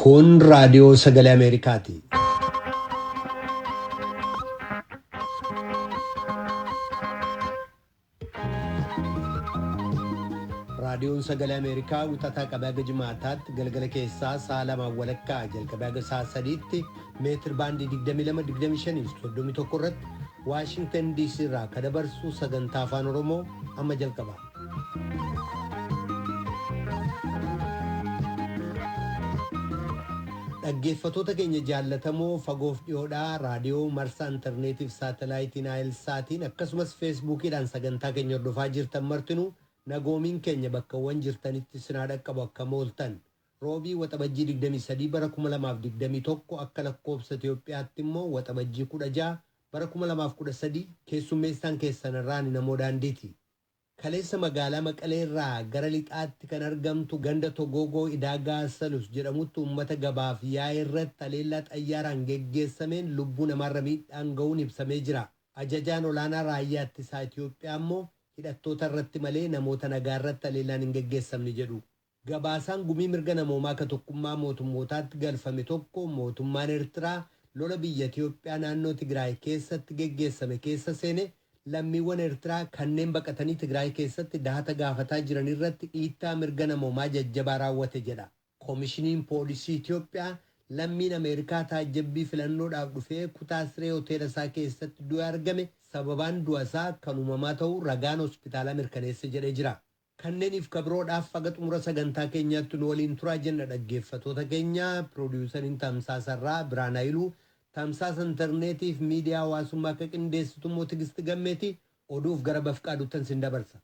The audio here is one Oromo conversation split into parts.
Kun raadiyoo sagalee Ameerikaati. Raadiyoon sagalee Ameerikaa wixataa qabee haga jimaataatti galgala keessaa sa'a lamaan walakkaa jalqabee haga sa'a sadiitti meetir baandii 22, 25 fi 31 irratti Waashingtan DC irraa kan dabarsu sagantaa afaan Oromoo amma jalqaba. Dhaggeeffatoota keenya jaallatamoo fagoof dhiyoodhaa raadiyoo marsaa intarneetiif saatalaayitiin saatiin akkasumas feesbuukiidhaan sagantaa keenya hordofaa jirtan martinuu nagoomiin keenya bakkawwan jirtanitti sinaa dhaqqabu akka mooltan. Roobii Waxabajjii 23 bara 2021 akka lakkoobsa Itoophiyaatti immoo Waxabajjii 16 bara 2013 keessummeessaan keessan irraan namoo daandiiti. Kaleessa magaalaa Maqalee irraa gara lixaatti kan argamtu ganda Togoogoo Idaagaa Salus jedhamutti uummata gabaaf yaa'e irratti haleellaa xayyaaraan geggeessameen lubbuu namaarra miidhaan ga'uun ibsamee jira. Ajajaan olaanaa raayyaa ittisaa Itoophiyaa immoo hidhattoota irratti malee namoota nagaa irratti haleellaan hin geggeessamne jedhu. Gabaasaan gumii mirga namoomaa ka tokkummaa mootummootaatti galfame tokko mootummaan Eertiraa lola biyya Itoophiyaa naannoo Tigraay keessatti geggeessame keessa seene lammiiwwan Eertiraa kanneen baqatanii Tigraay keessatti dahata gaafataa jiran irratti dhiittaa mirga namoomaa jajjabaa raawwate jedha. Koomishiniin Poolisii Itoophiyaa lammiin Ameerikaa taajjabbii filannoodhaaf dhufee kutaa siree hoteela isaa keessatti du'e argame sababaan du'a isaa kan uumamaa ta'uu ragaan hospitaalaa mirkaneesse jedhee jira. Kanneeniif kabiroodhaaf haga xumura sagantaa keenyaatti nu waliin turaa jenna dhaggeeffatoota keenya. Piroodiwusariin Tamsaasarraa Biraan Hayiluu, tamsaasa intarneetiif miidiyaa hawaasummaa akka qindeessitu immoo Tigisti Gammeeti. Oduuf gara Bafqaaduuttan sin dabarsa.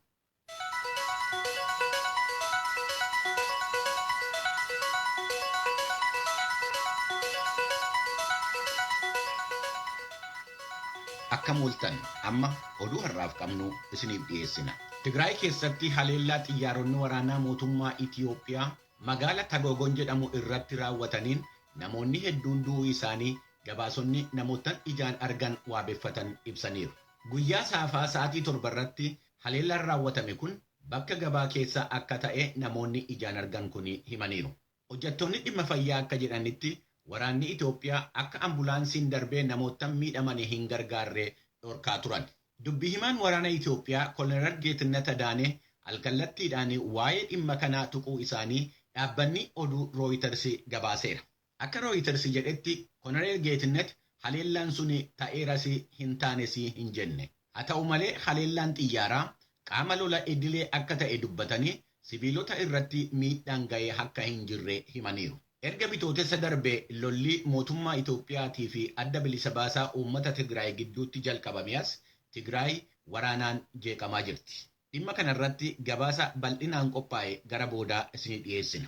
Akka mooltan amma oduu har'aaf qabnu isiniif dhiyeessina. Tigraay keessatti haleellaa xiyyaaronni waraanaa mootummaa Itiyoophiyaa magaala Tagoogon jedhamu irratti raawwataniin namoonni hedduun du'uu isaanii gabaasonni namootan ijaan argan waabeffatan ibsaniiru. Guyyaa saafaa sa'aatii 7 irratti haleellaan raawwatame kun bakka gabaa keessa akka ta'e namoonni ijaan argan kun himaniiru. Hojjettoonni dhimma fayyaa akka jedhanitti waraanni Itiyoophiyaa akka ambulaansiin darbee namoota miidhaman hin gargaarre dhorkaa turan. Dubbi himaan waraana Itiyoophiyaa Koloneel Geetinet Adaanee alkallattiidhaan waa'ee dhimma kanaa tuquu isaanii dhaabbanni oduu Rooyiters gabaaseera. Akka Rooyiters jedhetti Koloneel Geetinet haleellaan sun ta'eeras hin taanes hin jenne. Haa ta'u malee haleellaan xiyyaaraa qaama lola idilee akka ta'e dubbatanii sibiilota irratti miidhaan ga'ee akka hin jirre himaniiru. Erga bitootessa darbee lolli mootummaa Itoophiyaatii fi adda bilisa baasaa uummata Tigraay gidduutti jalqabame as Tigraay waraanaan jeeqamaa jirti. Dhimma kanarratti gabaasa bal'inaan qophaa'e gara boodaa isinii dhiyeessina.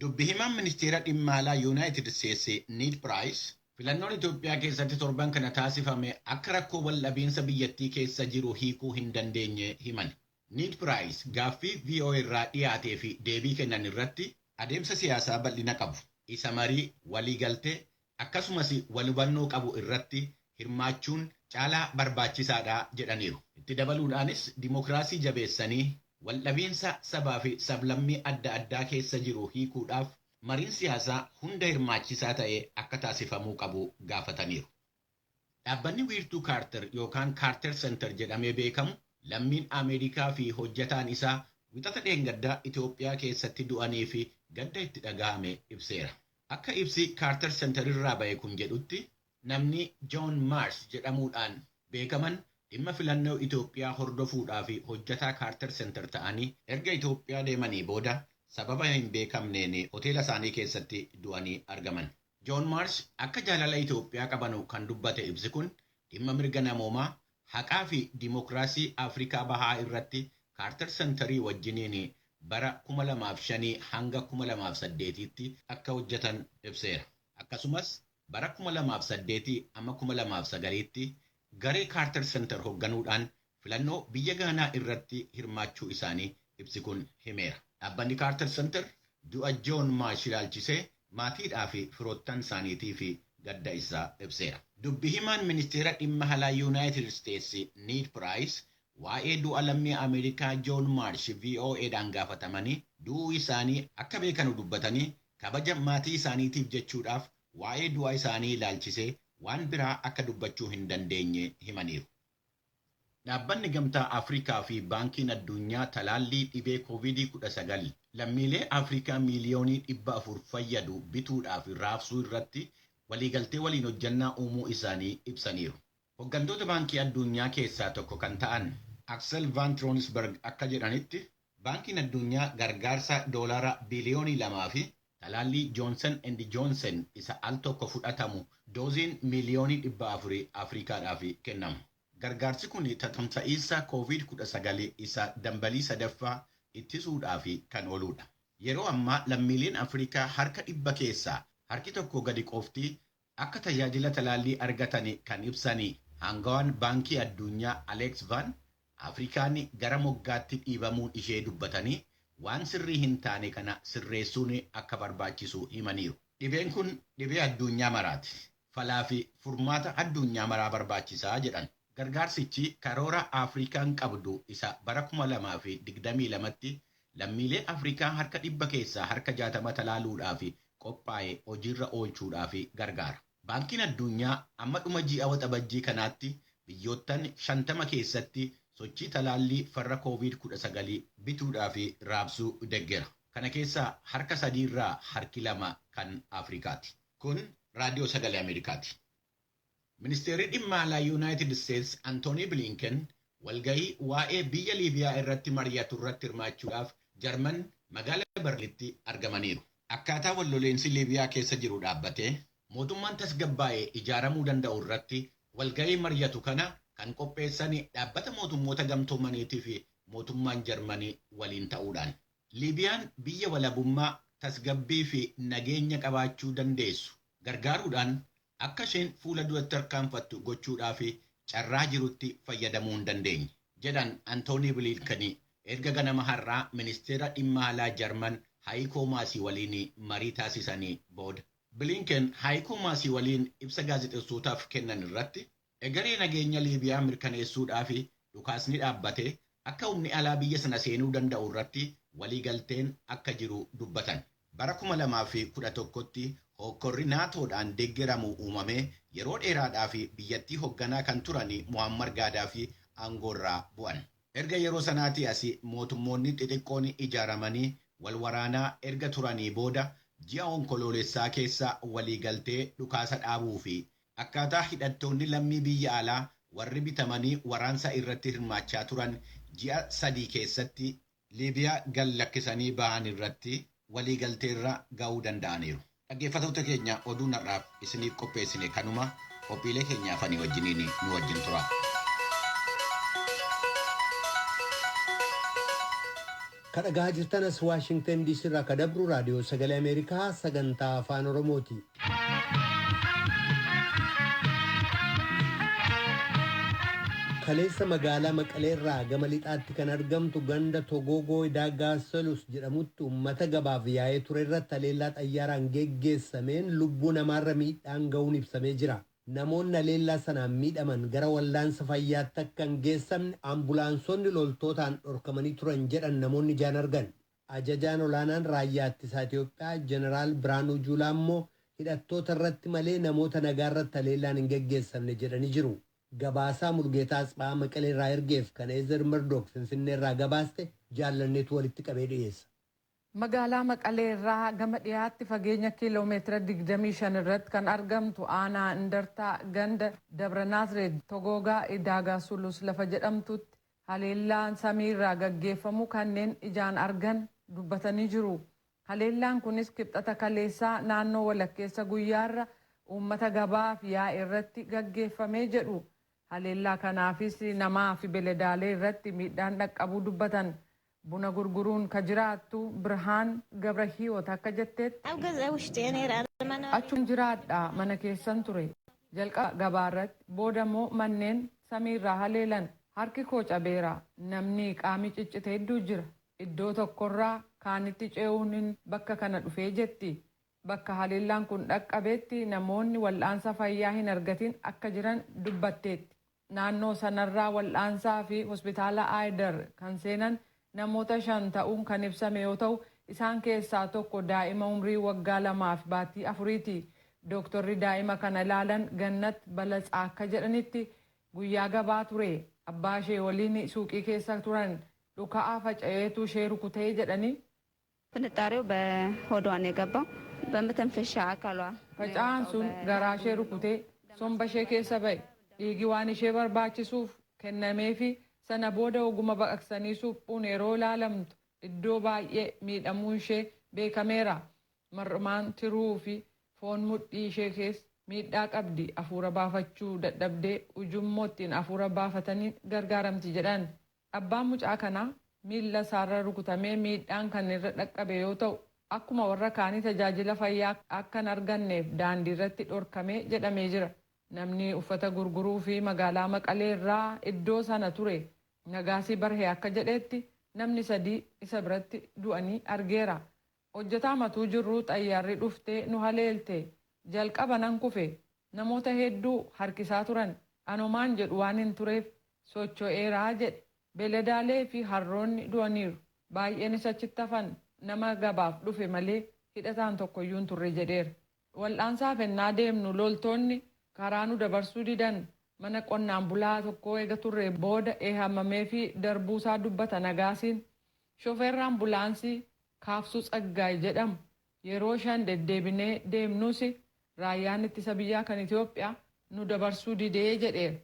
Dubbi himaan ministeera dhimma alaa Yuunaayitid Isteetsi Need Piraayis filannoon Itoophiyaa keessatti torban kana taasifame akka rakkoo waldhabiinsa biyyattii keessa jiru hiikuu hin dandeenye himan. Need Piraayis gaaffii VOA irraa dhiyaatee fi deebii kennan irratti adeemsa siyaasaa bal'ina qabu, isa marii waliigaltee akkasumas wal hubannoo qabu irratti hirmaachuun caalaa barbaachisaadha jedhaniiru. Itti dabaluudhaanis dimookiraasii jabeessanii waldhabiinsa sabaa fi sablammii adda addaa keessa jiru hiikuudhaaf mariin siyaasaa hunda hirmaachisaa ta'e akka taasifamuu qabu gaafataniiru. Dhaabbanni wiirtuu Kaarter yookaan Kaarter Center jedhamee beekamu lammiin Ameerikaa fi hojjetaan isaa wixata dheengaddaa Itoophiyaa keessatti du'anii fi gadda itti dhagahame ibseera. Akka ibsi Kaarter Center irraa ba'e kun jedhutti namni Joon Mars jedhamuudhaan beekaman dhimma filannoo Itoophiyaa hordofuudhaa fi hojjetaa Kaarter Center ta'anii erga Itoophiyaa deemanii booda sababa hin beekamneen hoteela isaanii keessatti du'anii argaman. Joon Mars akka jaalala Itoophiyaa qabanu kan dubbate ibsi kun dhimma mirga namoomaa, haqaa fi dimookiraasii Afrikaa Bahaa irratti Kaarter Centerii wajjiniin bara 2005 hanga 2008tti akka hojjetan ibseera. Akkasumas bara 2008 amma 2009tti garee Kaarter Center hoogganuudhaan filannoo biyya Gaanaa irratti hirmaachuu isaanii ibsi kun himeera. Dhaabbanni Kaarter Center du'a Joon Maash ilaalchisee maatiidhaa fi firoottan isaaniitii fi gadda isaa ibseera. Dubbi himaan ministeera dhimma alaa Yuunaayitid Isteetsi Need Piraayis waa'ee du'a lammii Ameerikaa Joon Maarsh VOAdhaan gaafatamanii du'uu isaanii akka beekanu dubbatanii Kabaja maatii isaaniitiif jechuudhaaf waa'ee du'a isaanii ilaalchisee waan biraa akka dubbachuu hin dandeenye himaniiru. Dhaabbanni Gamtaa Afrikaa fi Baankiin Addunyaa talaallii dhibee COVID-19 lammiilee Afrikaa miiliyoonii 400 fayyadu bituudhaaf raabsuu irratti waliigaltee waliin hojjannaa uumuu isaanii ibsaniiru. Hooggantoota Baankii Addunyaa keessaa tokko kan ta'an Aksel Van Troonsberg akka jedhanitti, Baankiin Addunyaa gargaarsa doolaara biliyoonii 2 fi talaallii Johnson and Johnson isa al tokko fudhatamu dooziin miiliyoonii 400 Afrikaadhaaf kennamu. Gargaarsi kun tatamsa'iinsa COVID-19 isa dambalii sadaffaa ittisuudhaaf kan ooludha. Yeroo ammaa lammiileen Afrikaa harka 100 keessaa harki 1 gadi qofti akka tajaajila talaallii argatan kan ibsan hangawaan Baankii Addunyaa Alex Van, Afrikaan gara moggaatti dhiibamuun ishee dubbatanii waan sirrii hin taane kana sirreessuun akka barbaachisu himaniiru. Dhibeen kun dhibee addunyaa maraati. Falaa fi furmaata addunyaa maraa barbaachisaa jedhan. Gargaarsichi karoora Afrikaan qabdu isa bara 2022tti lammiilee Afrikaa harka 100 keessaa harka 60 talaaluudhaaf qophaa'e hojiirra oolchuudhaaf gargaara. Baankiin Addunyaa amma dhuma ji'a Waxabajjii kanaatti biyyoottan 50 keessatti sochii talaallii farra COVID-19 bituudhaaf raabsuu deggera. Kana keessaa harka sadiirraa harki 2 kan Afrikaati. Kun Raadiyoo Sagalee Ameerikaati. Ministeerri dhimma alaa Yuunaayitid Isteets Antoonii Bilinken walgahii waa'ee biyya Liibiyaa irratti mari'atu irratti hirmaachuudhaaf Jarman magaalaa Berlitti argamaniiru. Akkaataa walloleensi Liibiyaa keessa jiru dhaabbatee mootummaan tasgabbaa'ee ijaaramuu danda'u irratti walgahii mari'atu kana kan qopheessan dhaabbata mootummoota gamtoomaniitii fi mootummaan Jarmanii waliin ta'uudhaan. Liibiyaan biyya walabummaa, tasgabbii fi nageenya qabaachuu dandeessu gargaaruudhaan akka isheen fuula duratti tarkaanfattu gochuudhaaf carraa jirutti fayyadamuu hin dandeenye, jedhan Antoonii Bilinkanii erga ganama har'aa ministeera dhimma alaa Jarman Haayikoo Maasii waliin marii taasisanii booda. Bilinken Haayikoo Maasii waliin ibsa gaazexeessootaaf kennan irratti egeree nageenya Liibiyaa mirkaneessuudhaaf dhukaasni dhaabbatee akka humni alaa biyya sana seenuu danda'u irratti waliigalteen akka jiru dubbatan. Bara 2011tti hokkorri naatoodhaan deeggaramu uumamee yeroo dheeraadhaaf biyyattii hoogganaa kan turan Muhammar Gaadaafi aangoorraa bu'an. Erga yeroo sanaatii as mootummoonni xixiqqoon ijaaramanii wal waraanaa erga turanii booda ji'a Onkoloolessaa keessa waliigaltee dhukaasa dhaabuu fi akkaataa hidhattoonni lammii biyya alaa warri bitamanii waraansa irratti hirmaachaa turan ji'a 3 keessatti Liibiyaa gad lakkisanii bahan irratti waliigalteerra ga'uu danda'aniiru. Dhaggeeffattoota keenya, oduu har'aaf isiniif qopheessine kanuma. Qophiilee keenyaaf ani wajjiniin nu wajjin tura. Kan dhagaa jirtanas Waashingtan DC irraa kan dabru Raadiyoo Sagalee Ameerikaa sagantaa Afaan Oromooti. Kaleessa magaalaa Maqaleerraa gama lixaatti kan argamtu ganda Togoogoo Daagaasalus jedhamutti uummata gabaaf yaa'ee ture irratti haleellaa xayyaaraan geggeessameen lubbuu namaarra miidhaan ga'uun ibsamee jira. Namoonni haleellaa sanaan miidhaman gara wallaansa fayyaatti akka hin geessamne ambulaansonni loltootaan dhorkamanii turan jedhan namoonni ijaan argan. Ajajaan olaanaan raayyaa ittisaa Itoophiyaa Jeneraal Biraanuu Juulaa immoo hidhattoota irratti malee namoota nagaa irratti haleellaan hin geggeessamne jedhanii jiru. Gabaasaa Mulgeetaa Atsibaa Maqalee irraa ergeef kan Eezer Murdook Finfinnee irraa gabaaste Jaallanneetu walitti qabee dhiyeessa. Magaalaa Maqalee irraa gama dhiyaatti fageenya kiiloomeetira 25 irratti kan argamtu aanaa Indartaa ganda Dabra Naazreet Togoogaa Idaagaa Sulus lafa jedhamtutti haleellaan samiirraa gaggeeffamu kanneen ijaan argan dubbatanii jiru. Haleellaan kunis Kibxata kaleessaa naannoo walakkeessa guyyaarra uummata gabaaf yaa'e irratti gaggeeffamee jedhu. Haleellaa kanaafis namaa fi beeladaalee irratti miidhaan dhaqqabuu dubbatan. Buna gurguruun ka jiraattu Birhaan Gabrahiwoot akka jettetti. Achuma jiraadha, mana keessan ture. Jalqaba gabaarratti, booda immoo manneen samiirraa haleelan. Harki koo cabeera. Namni qaamni ciccite hedduu jira. Iddoo tokkorraa kaanitti ce'uun bakka kana dhufee, jetti. Bakka haleellaan kun dhaqqabetti namoonni wal'aansa fayyaa hin argatin akka jiran dubbatteetti. Naannoo sanarraa wal'aansaa fi hospitaala Aayidar kan seenan namoota 5 ta'uun kan ibsame yoo ta'u, Isaan keessaa tokko daa'ima umrii waggaa 2 fi baatii 4ti. Dooktorri daa'ima kana ilaalan Gannat Balatsaa akka jedhanitti, guyyaa gabaa ture. Abbaa ishee waliin suuqii keessa turan, dhuka'aa faca'eetu ishee rukutee jedhanii. ፍንጣሪው በሆዷ ነው የገባው በመተንፈሻ አካሏ። Faca'aan sun garaa ishee rukutee somba ishee keessa ba'e. Dhiigi waan ishee barbaachisuuf kennameefi sana booda oguma baqaqsanii suphuun yeroo ilaalamtu iddoo baay'ee miidhamuun ishee beekameera. Mar'umaan tiruu fi foon mudhii ishee keessa miidhaa qabdi. Afuura baafachuu dadhabdee ujummoo ittiin afuura baafatanii gargaaramti jedhan. Abbaan mucaa kanaa miilla isaarra rukutamee miidhaan kan irra dhaqqabe yoo ta'u, akkuma warra kaanii tajaajila fayyaa akka hin arganneef daandii irratti dhorkamee jedhamee jira. Namni uffata gurguruu fi magaalaa Maqalee irraa iddoo sana ture Nagaasii Barhee akka jedhetti, namni sadii isa biratti du'anii argeera. Hojjetaa matuu jirruu xayyaarri dhuftee nu haleelte. Jalqaba nan kufe, namoota hedduu harkisaa turan, anomaan jedhu waan hin tureef socho'eeraa jedhe. Beeladaalee fi harroonni du'aniiru. Baay'eenis achitti hafan, nama gabaaf dhufe malee hidhataan tokkoyyuu hin turre jedheera. Wal'aansaaf ennaa deemnu loltoonni karaa nu dabarsuu didan. Mana qonnaan bulaa tokkoo eega turre booda eehamamee fi darbuusaa dubbata Nagaasiin. Shofeerri ambulaansii Kaafsuu Tsaggaay jedhamu yeroo shan deddeebinee deemnus raayyaan ittisa biyyaa kan Itoophiyaa nu dabarsuu didee jedheera.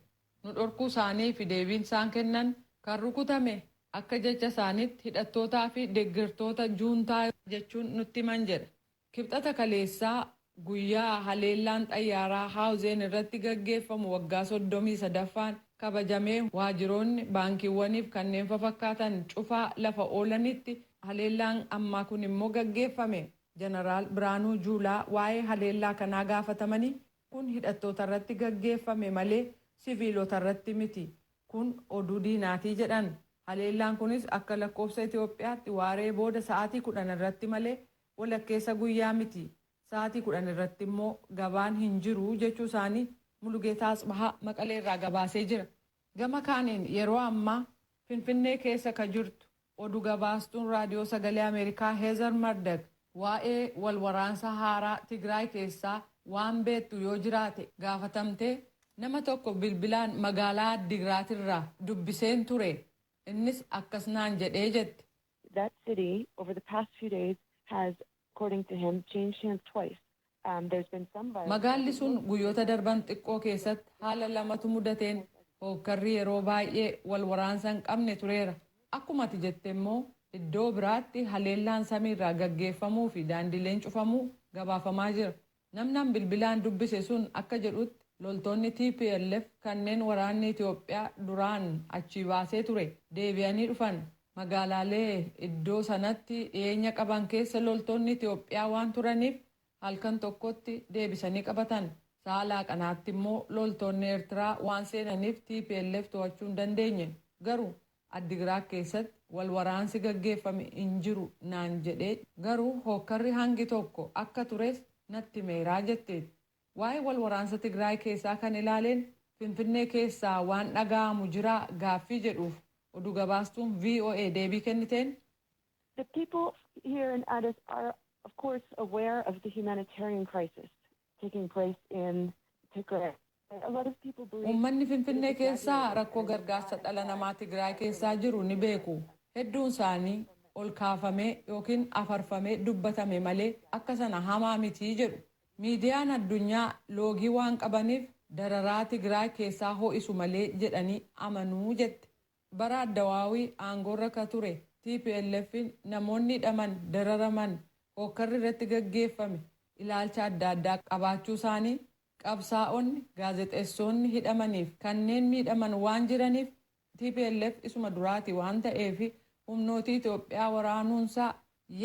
Nu dhorkuu isaanii fi deebiin isaan kennan kan rukutame akka jecha isaaniitti hidhattootaa fi deeggartoota juuntaa jechuun nutti himan jedha. Kibxata kaleessaa guyyaa haleellaan xayyaaraa Haawuzeen irratti gaggeeffamu waggaa 33ffaan kabajamee waajiroonni baankiiwwaniif kanneen fafakkaatan cufaa lafa oolanitti haleellaan ammaa kun immoo gaggeeffame. Jeneraal Biraanuu Juulaa waa'ee haleellaa kanaa gaafatamanii, kun hidhattoota irratti gaggeeffame malee siviilota irratti miti. Kun oduu diinaatii jedhan. Haleellaan kunis akka lakkoofsa Itoophiyaatti waaree booda sa'aatii 10 irratti malee walakkeessa guyyaa miti. Sa'aatii 10 irratti immoo gabaan hin jiru jechuu isaanii Mulugeetaa Asbahaa Maqalee irraa gabaasee jira. Gama kaaniin yeroo ammaa Finfinnee keessa ka jirtu oduu gabaastuun raadiyoo Sagalee Ameerikaa Heezar Mardak waa'ee wal waraansa haaraa Tigraay keessaa waan beektu yoo jiraate gaafatamtee, nama tokko bilbilaan magaalaa Addigraatirraa dubbiseen ture. Innis akkas naan jedhee jette. That city, over the past few days, has, according to him, changed hands twice. There's been some violence. Magaalli sun guyyoota darban xiqqoo keessatti haala lamatu mudateen hookkarri yeroo baay'ee wal waraansa hin qabne tureera. Akkuma ati jette immoo iddoo biraatti haleellaan samiirraa gaggeeffamuu fi daandileen cufamuu gabaafamaa jira. Namni bilbilaan dubbise sun akka jedhutti, loltoonni TPLF kanneen waraanni Itoophiyaa duraan achii baasee ture deebi'anii dhufan. Magaalaalee iddoo sanatti dhiyeenya qaban keessa loltoonni Itoophiyaa waan turaniif halkan tokkotti deebisanii qabatan. Sa'a kanaatti immoo loltoonni Eertiraa waan seenaniif TPLF to'achuu hin dandeenye. Garuu Addigiraat keessatti wal waraansi gaggeeffame hin jiru naan jedhee, garuu hookkarri hangi tokko akka tures natti himeeraa jetteetti. Waa'ee wal waraansa Tigraay keessaa kan ilaaleen Finfinnee keessaa waan dhaga'amu jira gaaffii jedhuuf oduu gabaastuun VOA deebii kenniteen. The people here in Addis are, of course, aware of the humanitarian crisis taking place in Tigray. A lot of people believe Uummanni Finfinnee keessaa rakkoo gargaarsa dhala namaa Tigraay keessaa jiru ni beeku. Hedduun isaanii ol kaafamee yookiin afarfamee dubbatame malee akka sana hamaa mitii jedhu. Miidiyaan addunyaa loogii waan qabaniif dararaa Tigraay keessaa ho'isu malee jedhanii amanuu jette. Bara Addawaawii aangoorra ka ture TPLF namoonni hidhaman, dararaman, hookkarri irratti gaggeeffame ilaalcha adda addaa qabaachuu isaanii, qabsaa'onni, gaazexeessonni hidhamaniif kanneen miidhaman waan jiraniif, TPLF isuma duraati waan ta'eef humnootii Itoophiyaa waraanuunsaa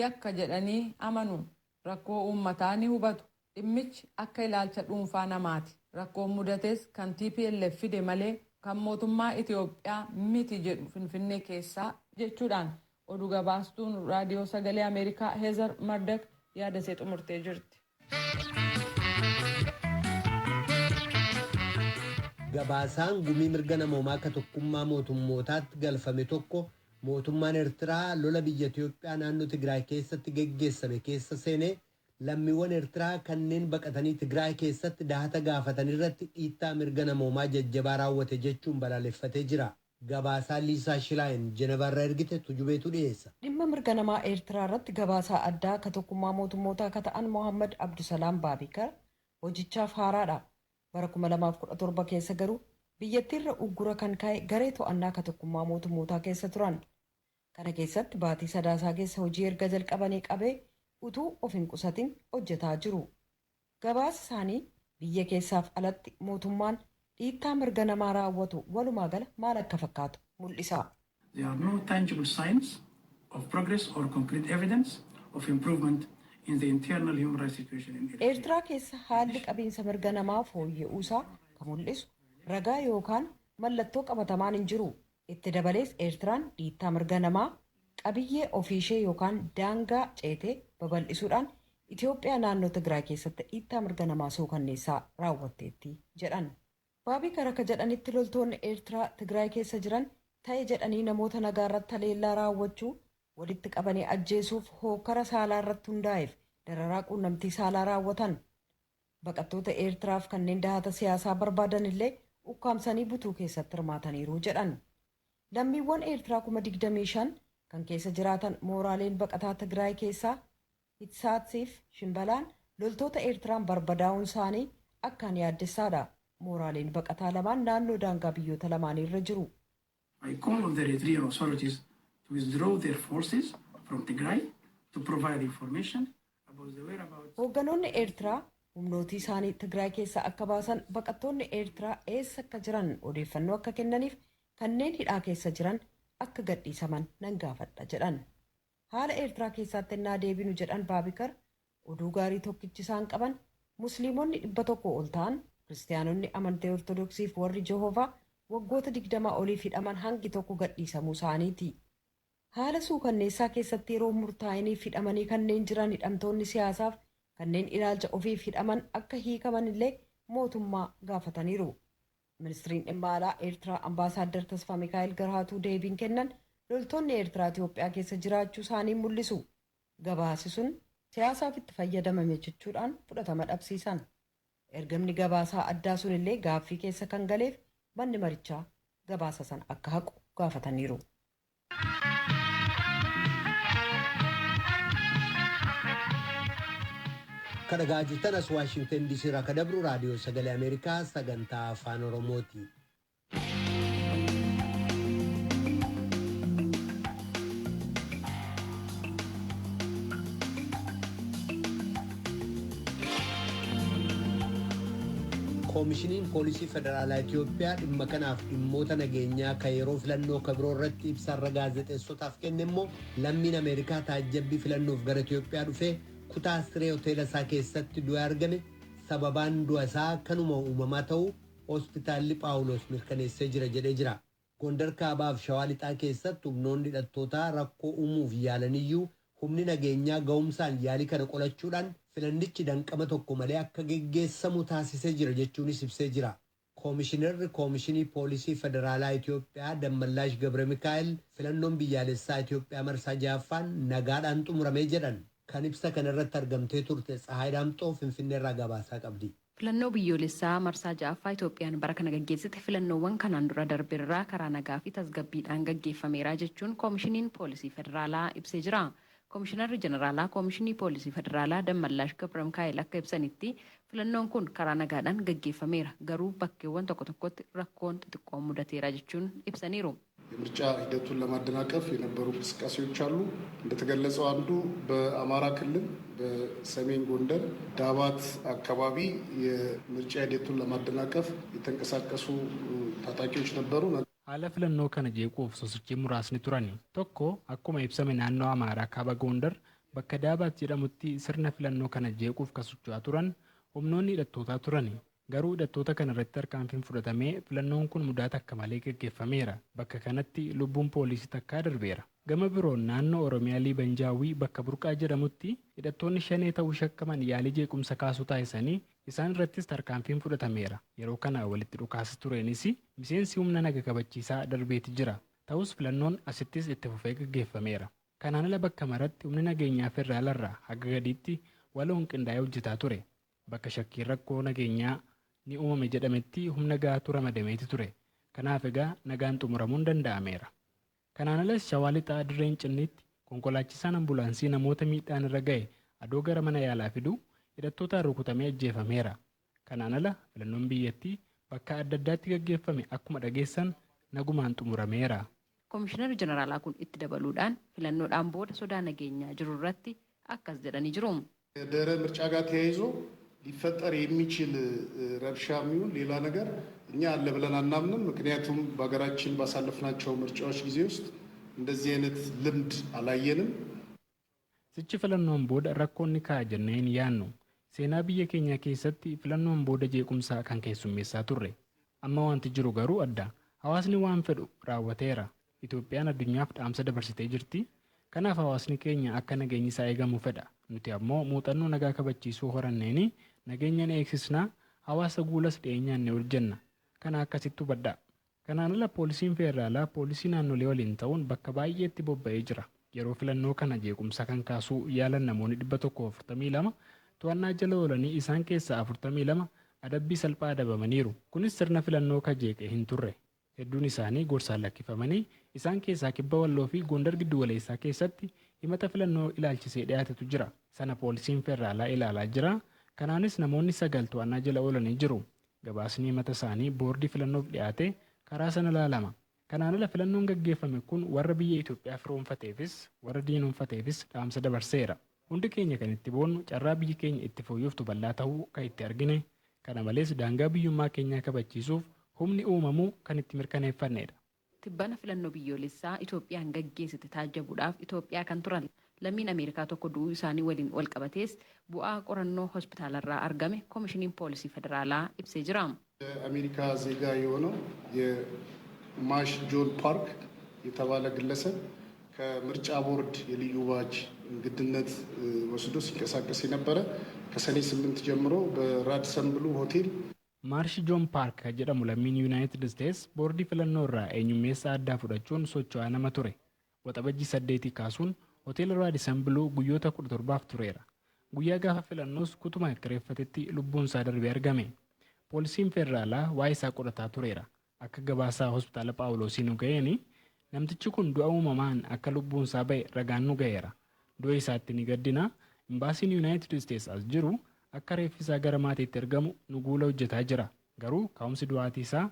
yakka jedhanii amanu. Rakkoo uummataa ni hubatu. Dhimmichi akka ilaalcha dhuunfaa namaati. Rakkoon mudates kan TPLF fide malee kan mootummaa Itoophiyaa miti jedhu Finfinnee keessaa jechuudhaan oduu gabaastuun raadiyoo Sagalee Ameerikaa Heezar Mardak yaada ishee xumurtee jirti. Gabaasaan gumii mirga namoomaa akka tokkummaa mootummootaatti galfame tokko Mootummaan Eertiraa lola biyya Itiyoophiyaa naannoo Tigraay keessatti geggeessame keessa seenee lammiiwwan Eertiraa kanneen baqatanii Tigraay keessatti dahata gaafatan irratti dhiittaa mirga namoomaa jajjabaa raawwate jechuun balaaleffatee jira. Gabaasaa Liisaa Shilaayin Jenevaarraa ergite Tujubeetu dhiyeessa. Dhimma mirga namaa Eertiraa irratti gabaasaa addaa akka tokkummaa mootummootaa akka ta'an Mohammad Abdusalaam Baabikar hojichaaf haaraadha. Bara 2017 keessa garuu biyyattiirra uggura kan kaa'e garee to'annaa akka tokkummaa mootummootaa keessa turan. Kana keessatti baatii Sadaasaa keessa hojii erga jalqabanii qabee utuu of hin qusatin hojjetaa jiru. Gabaasa isaanii biyya keessaaf alatti mootummaan dhiittaa mirga namaa raawwatu walumaa gala maal akka fakkaatu mul'isa. There are no tangible signs of progress or concrete evidence of improvement in the internal human rights situation in Eritrea. Eertiraa keessa haalli qabiinsa mirga namaa fooyya'uusaa kan mul'isu ragaa yookaan mallattoo qabatamaan hin jiru. Itti dabalees Eertiraan dhiittaa mirga namaa qabiyyee ofiishee yookaan daangaa ceetee babal'isuudhaan Itoophiyaa naannoo Tigraay keessatti dhiittaa mirga namaa suukanneessaa raawwatteetti jedhan. Baabikar akka jedhanitti, loltoonni Eertiraa Tigraay keessa jiran ta'e jedhanii namoota nagaa irratti haleellaa raawwachuu, walitti qabanii ajjeesuuf, hookara saalaa irratti hundaa'eef dararaa quunnamtii saalaa raawwatan. Baqattoota Eertiraaf kanneen dahata siyaasaa barbaadan illee ukkaamsanii butuu keessatti hirmaataniiru jedhan. Lammiiwwan Eertiraa 25,000 kan keessa jiraatan mooraaleen baqataa Tigraay keessaa Hitsaatsiif Shimbalaan loltoota Eertiraan barbadaa'uun isaanii akkaan yaaddessaadha. Mooraaleen baqataa lamaan naannoo daangaa biyyoota lamaanii irra jiru. I call on the Eritrean authorities to withdraw their forces from Tigray, to provide information about the whereabouts. Hoogganoonni Eertiraa humnootii isaanii Tigraay keessaa akka baasan, baqattoonni Eertiraa eessa akka jiran odeeffannoo akka kennaniif, kanneen hidhaa keessa jiran akka gadhiisaman nan gaafadha jedhan. Haala Eertiraa keessaatti ennaa deebinu, jedhan Baabikar, oduu gaarii tokkichi isaan qaban Musliimonni 100 ol ta'an, Kiristaanonni amantii Ortodoksiif warri Jehovaa waggoota 20 oliif hidhaman hangi tokko gadhiisamuu isaaniiti. Haala suukanneessaa keessatti yeroo murtaa'iniif hidhamanii kanneen jiran hidhamtoonni siyaasaaf kanneen ilaalcha ofiif hidhaman akka hiikaman illee mootummaa gaafataniiru. Ministiriin dhimma alaa Eertiraa Ambaasaaddar Tasfaa Mikaa'el Garhaatuu deebiin kennan loltoonni Eertiraa Itoophiyaa keessa jiraachuu isaanii mul'isu. Gabaasi sun siyaasaaf itti fayyadamame jechuudhaan fudhatama dhabsiisan. Ergamni gabaasaa addaa sun illee gaaffii keessa kan galeef manni marichaa gabaasa sana akka haqu gaafataniiru. Kan dhagaa jirtan as Waashingtan DC irraa kan dabru Raadiyoo Sagalee Ameerikaa sagantaa Afaan Oromooti. Koomishiniin Poolisii Federaalaa Itoophiyaa dhimma kanaaf dhimmoota nageenyaa kan yeroo filannoo kabiroo irratti ibsaarra gaazexeessotaaf kenne immoo, lammiin Ameerikaa taajjabbii filannoof gara Itoophiyaa dhufee kutaa siree hoteela isaa keessatti du'e argame, sababaan du'a isaa kanuma uumamaa ta'uu Hospitaalli Phaawulos mirkaneessee jira jedhee jira. Gondar Kaabaaf Shawaa Lixaa keessatti humnoonni hidhattootaa rakkoo uumuuf yaalaniyyuu humni nageenyaa ga'umsaan yaalii kana qolachuudhaan filannichi danqama tokko malee akka geggeessamu taasisee jira jechuunis ibsee jira. Koomishinarri Koomishinii Poolisii Federaalaa Itoophiyaa Dammallaash Gabre Mikaa'el filannoon biyyaalessaa Itoophiyaa marsaa ja'affaan nagaadhaan xumuramee jedhan. Kan ibsa kanarratti argamtee turte Tsahaay Daamxoo Finfinneerraa gabaasaa qabdi. Filannoo biyyoolessaa marsaa ja'affaa Itoophiyaan bara kana gaggeessite filannoowwan kanaan dura darbeerraa karaa nagaa fi tasgabbiidhaan gaggeeffameera jechuun Koomishiniin Poolisii Federaalaa ibsee jira. Koomishinarri Jeneraalaa Koomishinii Poolisii Federaalaa Dammallaash Gabra Mikaa'el akka ibsanitti, filannoon kun karaa nagaadhaan gaggeeffameera, garuu bakkeewwan tokko tokkotti rakkoon xixiqqoon mudateera jechuun ibsaniiru. የምርጫ ሂደቱን ለማደናቀፍ የነበሩ እንቅስቃሴዎች አሉ። እንደተገለጸው አንዱ በአማራ ክልል በሰሜን ጎንደር ዳባት አካባቢ የምርጫ ሂደቱን ለማደናቀፍ የተንቀሳቀሱ ታጣቂዎች ነበሩ። Haala filannoo kana jeequuf sosochii muraasni turani. Tokko, akkuma ibsame, naannoo Amaaraa kaaba Gondar bakka Daabaat jedhamutti sirna filannoo kana jeequuf kan socho'aa turan humnoonni hidhattootaa turani. Garuu hidhattoota kana irratti tarkaanfiin fudhatamee filannoon kun mudaa takka malee gaggeeffameera. Bakka kanatti lubbuun poolisii takkaa darbeera. Gama biroon naannoo Oromiyaa Liibanjaawii bakka Burqaa jedhamutti hidhattoonni Shanee ta'uu shakkaman yaalii jeequmsa kaasuu taasisanii isaan irrattis tarkaanfiin fudhatameera. Yeroo kana walitti dhukaasa tureenis miseensi humna naga kabachiisaa darbeeti jira. Ta'us filannoon asittis itti fufee gaggeeffameera. Kanaan ala bakka maratti humni nageenyaa federaalarraa haga gadiitti waloon qindaa'ee hojjetaa ture. Bakka shakkiin rakkoo nageenyaa ni uumame jedhametti humna gahaatu ramadameeti ture. Kanaaf egaa nagaan xumuramuun danda'ameera. Kanaan alas Shawaa Lixaa Dirreen Cinniitti konkolaachisaan ambulaansii namoota miidhaan irra ga'e adoo gara mana yaalaa fiduu hidhattootaan rukutamee ajjeefameera. Kanaan ala filannoon biyyattii bakka adda addaatti gaggeeffame akkuma dhageessan nagumaan xumurameera. Komishinarri Jeneraalaa kun itti dabaluudhaan filannoodhaan booda sodaa nageenyaa jiru irratti akkas jedhanii jiru. ድህረ ምርጫ ጋር ተያይዞ ሊፈጠር የሚችል ረብሻ የሚሆን ሌላ ነገር እኛ አለ ብለን አናምንም። ምክንያቱም በሀገራችን ባሳለፍናቸው ምርጫዎች ጊዜ ውስጥ እንደዚህ አይነት ልምድ አላየንም። Sichi filannoon booda rakkoon ni ka'a jennee hin yaadnu. Seenaa biyya keenya keessatti filannoon booda jeequmsaa kan keessummeessaa turre. Amma wanti jiru garuu adda. Hawaasni waan fedhu raawwateera. Itoophiyaan addunyaaf dhaamsa dabarsitee jirti. Kanaaf hawaasni keenya akka nageenyi isaa eegamu fedha. Nuti ammoo muuxannoo nagaa kabachiisuu horanneeni nageenya ni eegsisnaa, hawaasa guulas dhiyeenyaan ni hojjenna. Kana akkasitti hubadhaa. Kanaan ala poolisiin federaalaa poolisii naannolee waliin ta'uun bakka baay'eetti bobba'ee jira. Yeroo filannoo kana jeequmsa kan kaasuu yaalan namoonni 142 to'annaa jala oolanii isaan keessaa 42 adabbii salphaa adabamaniiru. Kunis sirna filannoo ka jeeqe hin turre. Hedduun isaanii gorsaan lakkifamanii isaan keessaa kibba Walloo fi Gondar giddu galeessaa keessatti himata filannoo ilaalchisee dhiyaatetu jira. Sana poolisiin federaalaa ilaalaa jira. Kanaanis namoonni 9 to'annaa jala oolanii jiru. Gabaasni himata isaanii boordii filannoof dhiyaate karaa sana ilaalama. Kanaan ala filannoon gaggeeffame kun warra biyya Itoophiyaa firoomfateefis warra diinonfateefis dhaamsa dabarseera. Hundi keenya kan itti boonnu carraa biyyi keenya itti fooyyoftu bal'aa ta'uu kan itti argine. Kana malees daangaa biyyummaa keenyaa kabachiisuuf humni uumamuu kan itti mirkaneeffannedha. Tibbana filannoo biyyoolessaa Itoophiyaan gaggeessite taajjabuudhaaf Itoophiyaa kan turan lammiin Ameerikaa tokko du'uu isaanii waliin wal qabatees bu'aa qorannoo hospitaalarraa argame koomishiniin poolisii federaalaa ibsee jira. የአሜሪካ ዜጋ የሆነው የማሽ ጆን ፓርክ የተባለ ግለሰብ ከምርጫ ቦርድ የልዩ ባጅ እንግድነት ወስዶ ሲንቀሳቀስ የነበረ ከሰኔ 8 ጀምሮ በራድሰን ብሉ ሆቴል Maarshi Joon Paark kan jedhamu lammiin Yuunaayitid Isteets boordii filannoo irraa eenyummeessa addaa fudhachuun socho'aa nama ture. Waxabajjii 8 kaasuun hoteela Raadisan Biluu guyyoota 17 tureera. Guyyaa gaafa filannoos kutuma kireeffatetti lubbuun isaa darbee argame. Poolisiin federaalaa waa'ee isaa qorataa tureera. Akka gabaasaa hospitaala Phaawulosii nu ga'een namtichi kun du'a uumamaan akka lubbuun isaa ba'e ragaan nu ga'eera. Du'a isaatti ni gaddina. Imbaasiin Yuunaayitid Isteets as jiru akka reeffi isaa gara maatiitti ergamu nu guula hojjetaa jira. Garuu ka'umsi du'aatii isaa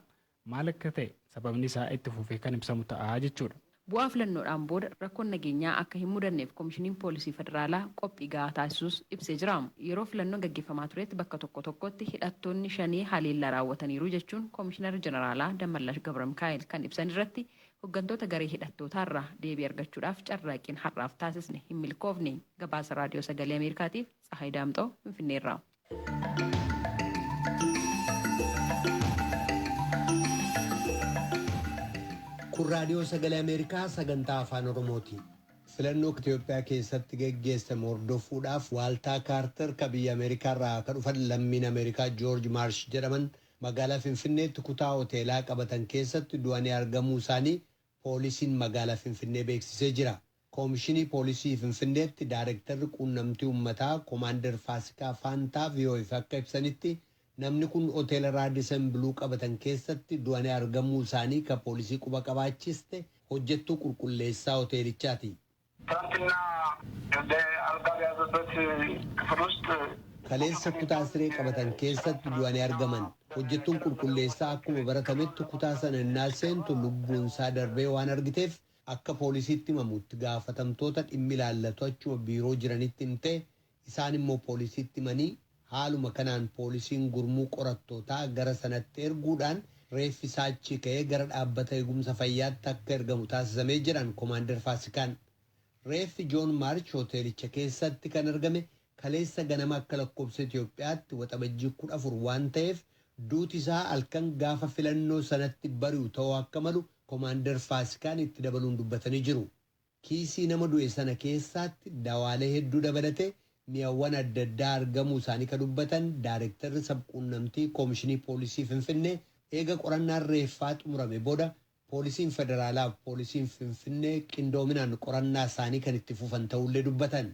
maal akka ta'e sababni isaa itti fufee kan ibsamu ta'a jechuudha. Bu'aa filannoodhaan booda rakkoon nageenyaa akka hin mudanneef koomishiniin poolisii federaalaa qophii gahaa taasisuus ibsee jira. Yeroo filannoon gaggeeffamaa turetti bakka tokko tokkotti hidhattoonni shanii haleellaa raawwataniiru jechuun koomishinarri jeneraalaa Dammallash Gabramikaa'el kan ibsan irratti hooggantoota garee hidhattootaarraa deebii argachuudhaaf carraaqqiin har'aaf taasisne hin milkoofne. Gabaasa raadiyoo sagalee Ameerikaatiif Tsahaay Daamxoo Finfinneerraa. Kun raadiyoo sagalee Ameerikaa sagantaa afaan Oromooti. Filannoo Itoophiyaa keessatti geggeessamu hordofuudhaaf Waaltaa Kaartar kan biyya Ameerikaarraa kan dhufan lammiin Ameerikaa Joorj Maarsh jedhaman magaalaa Finfinneetti kutaa hoteelaa qabatan keessatti du'anii argamuu isaanii poolisiin magaalaa Finfinnee beeksisee jira. Koomishinii poolisii Finfinneetti daayirektarri quunnamtii uummataa Koomaandar Faasikaa Faantaa VOAf akka ibsanitti namni kun hoteela Raadisan Biluu qabatan keessatti du'anii argamuu isaanii kan poolisii quba qabaachiste hojjettuu qulqulleessaa hoteelichaati. ትናንትና አልጋ በያዘበት ክፍል ውስጥ Kaleessa kutaa siree qabatan keessatti du'anii argaman. Hojjettuun qulqulleessaa akkuma baratametti kutaa sana innaa seentu lubbuun isaa darbee waan argiteef akka poolisiitti himamutti gaafatamtoota dhimmi ilaallatu achuma biiroo jiranitti himtee isaan immoo poolisiitti himanii haaluma kanaan poolisiin gurmuu qorattootaa gara sanatti erguudhaan reeffi isaa achi ka'ee gara dhaabbata eegumsa fayyaatti akka ergamu taasisamee jedhan Koomaandar Faasikaan. Reeffi Joon Maarch hoteelicha keessatti kan argame kaleessa ganama akka lakkoofsa Itoophiyaatti waxabajjii 14 waan ta'eef duuti isaa halkan gaafa filannoo sanatti bari'u ta'uu akka malu Koomaandar Faasikaan itti dabaluun dubbatanii jiru. Kiisii nama du'e sana keessaatti dawaalee hedduu dabalatee mi'awwan adda addaa argamuu isaanii kan dubbatan daayirektarri sabquunnamtii koomishinii poolisii Finfinnee eega qorannaan reeffaa xumurame booda Poolisiin federaalaa fi poolisiin Finfinnee qindoominaan qorannaa isaanii kan itti fufan ta'ullee dubbatan.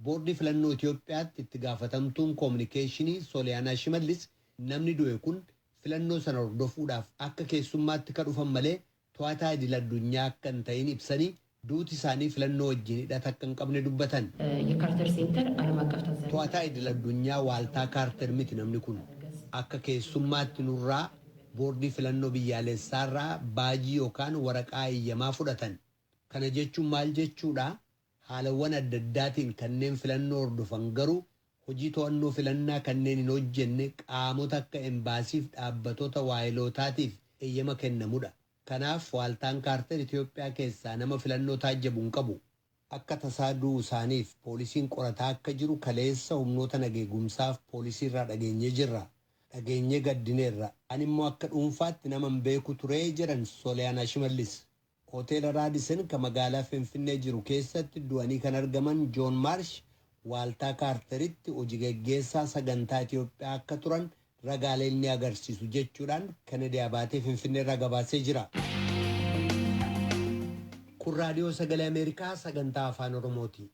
Boordii filannoo Itoophiyaatti itti gaafatamtuun koominikeeshinii Sooliyaanaa Shimallis namni du'e kun filannoo sana hordofuudhaaf akka keessummaatti ka dhufan malee to'ataa idil addunyaa akka hin ta'in ibsanii duuti isaanii filannoo wajjin hidhata akka hin qabne dubbatan. የካርተር ሴንተር ዓለም አቀፍ ታዛቢ To'ataa idil addunyaa waaltaa Kaarter miti namni kun. Akka keessummaatti nurraa boordii filannoo biyyaalessaarraa baajii yookaan waraqaa eeyyamaa fudhatan. Kana jechuun maal jechuudha? Haalawwan adda addaatiin kanneen filannoo hordofan garuu hojii to'annoo filannaa kanneen hin hojjenne qaamota akka embaasiif dhaabbatoota waayilootaatiif eeyyama kennamudha. Kanaaf waaltaan Kaarter Itoophiyaa keessaa nama filannoo taajjabu hin qabu. Akka tasaa du'uu isaaniif poolisiin qorataa akka jiru kaleessa humnoota nageegumsaaf poolisiirraa dhageenyee jirra. Dhageenyee gaddineerra. Ani immoo akka dhuunfaatti nama hin beeku turee jedhan Sooliyaanaa Shimallis. Hoteela Raadisen kan magaalaa Finfinnee jiru keessatti du'anii kan argaman Joon Maarsh waaltaa Kaarteritti hojii gaggeessaa sagantaa Itoophiyaa akka turan ragaaleen ni agarsiisu jechuudhaan Kennedy Abaatee Finfinneerraa gabaasee jira. Kun raadiyoo sagalee Ameerikaa sagantaa afaan Oromooti.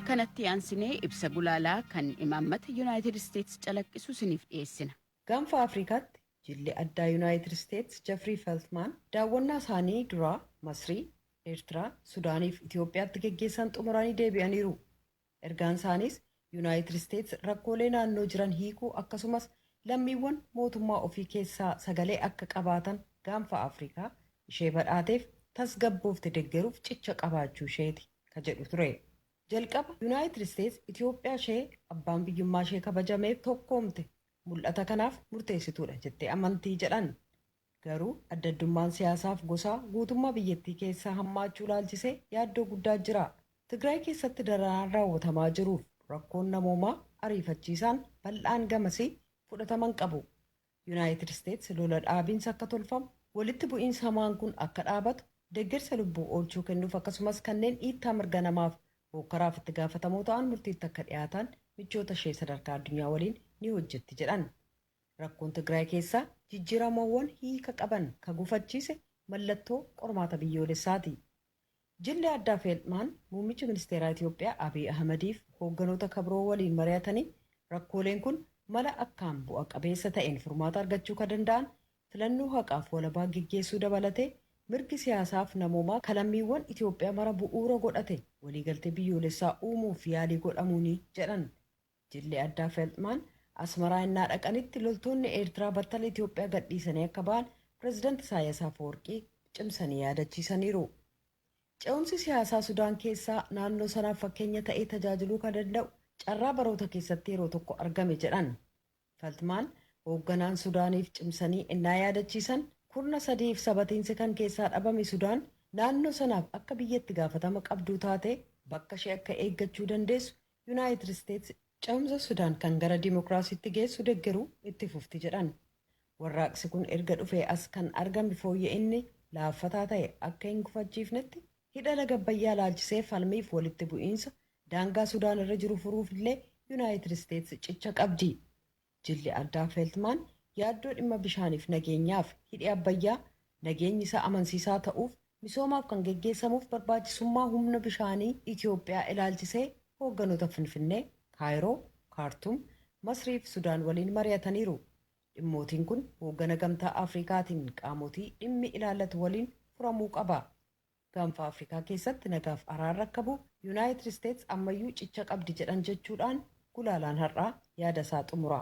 Kanatti aansinee ibsa gulaalaa kan imaammata Yuunaayitid Isteetsi calaqqisu isiniif dhiyeessina. Gaanfa Afrikaatti jilli addaa Yuunaayitid Isteetsi Jeffrey Feltman daawwannaa isaanii duraa Masrii, Eertiraa, Sudaanii fi Itoophiyaatti geggeessan xumuranii deebi'aniiru. Ergaan isaaniis Yuunaayitid Isteetsi rakkoolee naannoo jiran hiikuu akkasumas lammiiwwan mootummaa ofii keessaa sagalee akka qabaatan gaanfa Afrikaa ishee badhaateef tasgabboofte deggeruuf cicha qabaachuu isheeti ka jedhu ture. Jalqaba Yuunaayitid Isteetsi Itoophiyaa ishee abbaan biyyummaa ishee kabajameef tokkoomte mul'ata kanaaf murteessituudha jettee amantii jedhan. Garuu adda addummaan siyaasaaf gosaa guutummaa biyyattii keessaa hammaachuu laalchisee yaaddoo guddaa jira. Tigraay keessatti dararaan raawwatamaa jiruuf rakkoon namoomaa ariifachiisaan bal'aan gamasii fudhataman qabu. Yuunaayitid Isteetsi lola dhaabiinsa akka tolfamu, walitti bu'iinsa hamaan kun akka dhaabatu, deeggarsa lubbuu oolchuu kennuuf akkasumas kanneen dhiittaa mirga namaaf hokkaraaf itti gaafatamoo ta'an murtiitti akka dhiyaatan michoota ishee sadarkaa addunyaa waliin ni hojjetti jedhan. Rakkoon Tigraay keessaa jijjiiramawwan hiika qaban ka gufachiise mallattoo qormaata biyyoolessaati. Jilli addaa Feeltmaan muummicha ministeeraa Itoophiyaa Abiy Ahmediif hoogganoota kabroo waliin mari'atanii rakkooleen kun mala akkaan bu'a qabeessa ta'een furmaata argachuu kan danda'an filannoo haqaaf walabaa geggeessuu dabalatee mirgi siyaasaaf namoomaa kalammiiwwan Itoophiyaa mara bu'uura godhate waliigaltee biyyoolessaa uumuuf yaalii godhamuuni jedhan. Jilli addaa Feeltmaan Asmaraa innaa dhaqanitti loltoonni Eertiraa battala Itoophiyaa gadhiisanii akka ba'an pireezidaanti Isaayyaas Afwerqii cimsanii yaadachiisaniiru. Ce'umsi siyaasaa Sudaan keessaa naannoo sanaaf fakkeenya ta'ee tajaajiluu kan danda'u carraa baroota keessatti yeroo tokko argame jedhan. Feltmaan hoogganaan Sudaaniif cimsanii innaa yaadachiisan kurna sadiif sabatiinsi kan keessaa dhabame Sudaan naannoo sanaaf akka biyyatti gaafatama qabduu taate bakka ishee akka eeggachuu dandeessu Yuunaayitid Isteetsi ce'umsa Sudaan kan gara dimookiraasiitti geessu deggeruu itti fufti jedhan. Warraaqsi kun erga dhufee as kan argame fooyya'inni laaffataa ta'e akka hin gufachiifnetti hidha laga Abbayyaa laalchisee falmiif walitti bu'iinsa daangaa Sudaan irra jiru furuuf illee Yuunaayitid Isteetsi cicha qabdi. Jilli addaa Feeltmaan yaaddoo dhimma bishaaniif nageenyaaf hidhi Abbayyaa nageenyi isaa amansiisaa ta'uuf misoomaaf kan geggeessamuuf barbaachisummaa humna bishaanii Itoophiyaa ilaalchisee hoogganoota Finfinnee, Kaayiroo, Kaartuum, Masrii fi Sudaan waliin mari'ataniiru. Dhimmootiin kun hooggana gamtaa Afrikaatiin qaamotii dhimmi ilaallatu waliin furamuu qaba. Gaanfa Afrikaa keessatti nagaaf araarra akka bu'u Yuunaayitid Isteetsi ammayyuu cicha qabdi jedhan jechuudhaan gulaalaan har'aa yaada isaa xumura.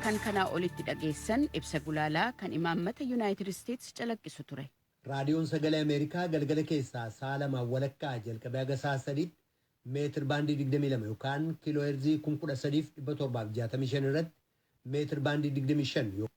Kan kanaa olitti dhageessan ibsa gulaalaa kan imaammata Yuunaayitid Isteetsi calaqqisu ture. Raadiyoon sagalee Ameerikaa galgala keessaa sa'a lamaan walakkaa jalqabee haga sa'a sadiitti meetir baandii 22 yookaan kiiloo heerzii 13,765 irratti meetir baandii 25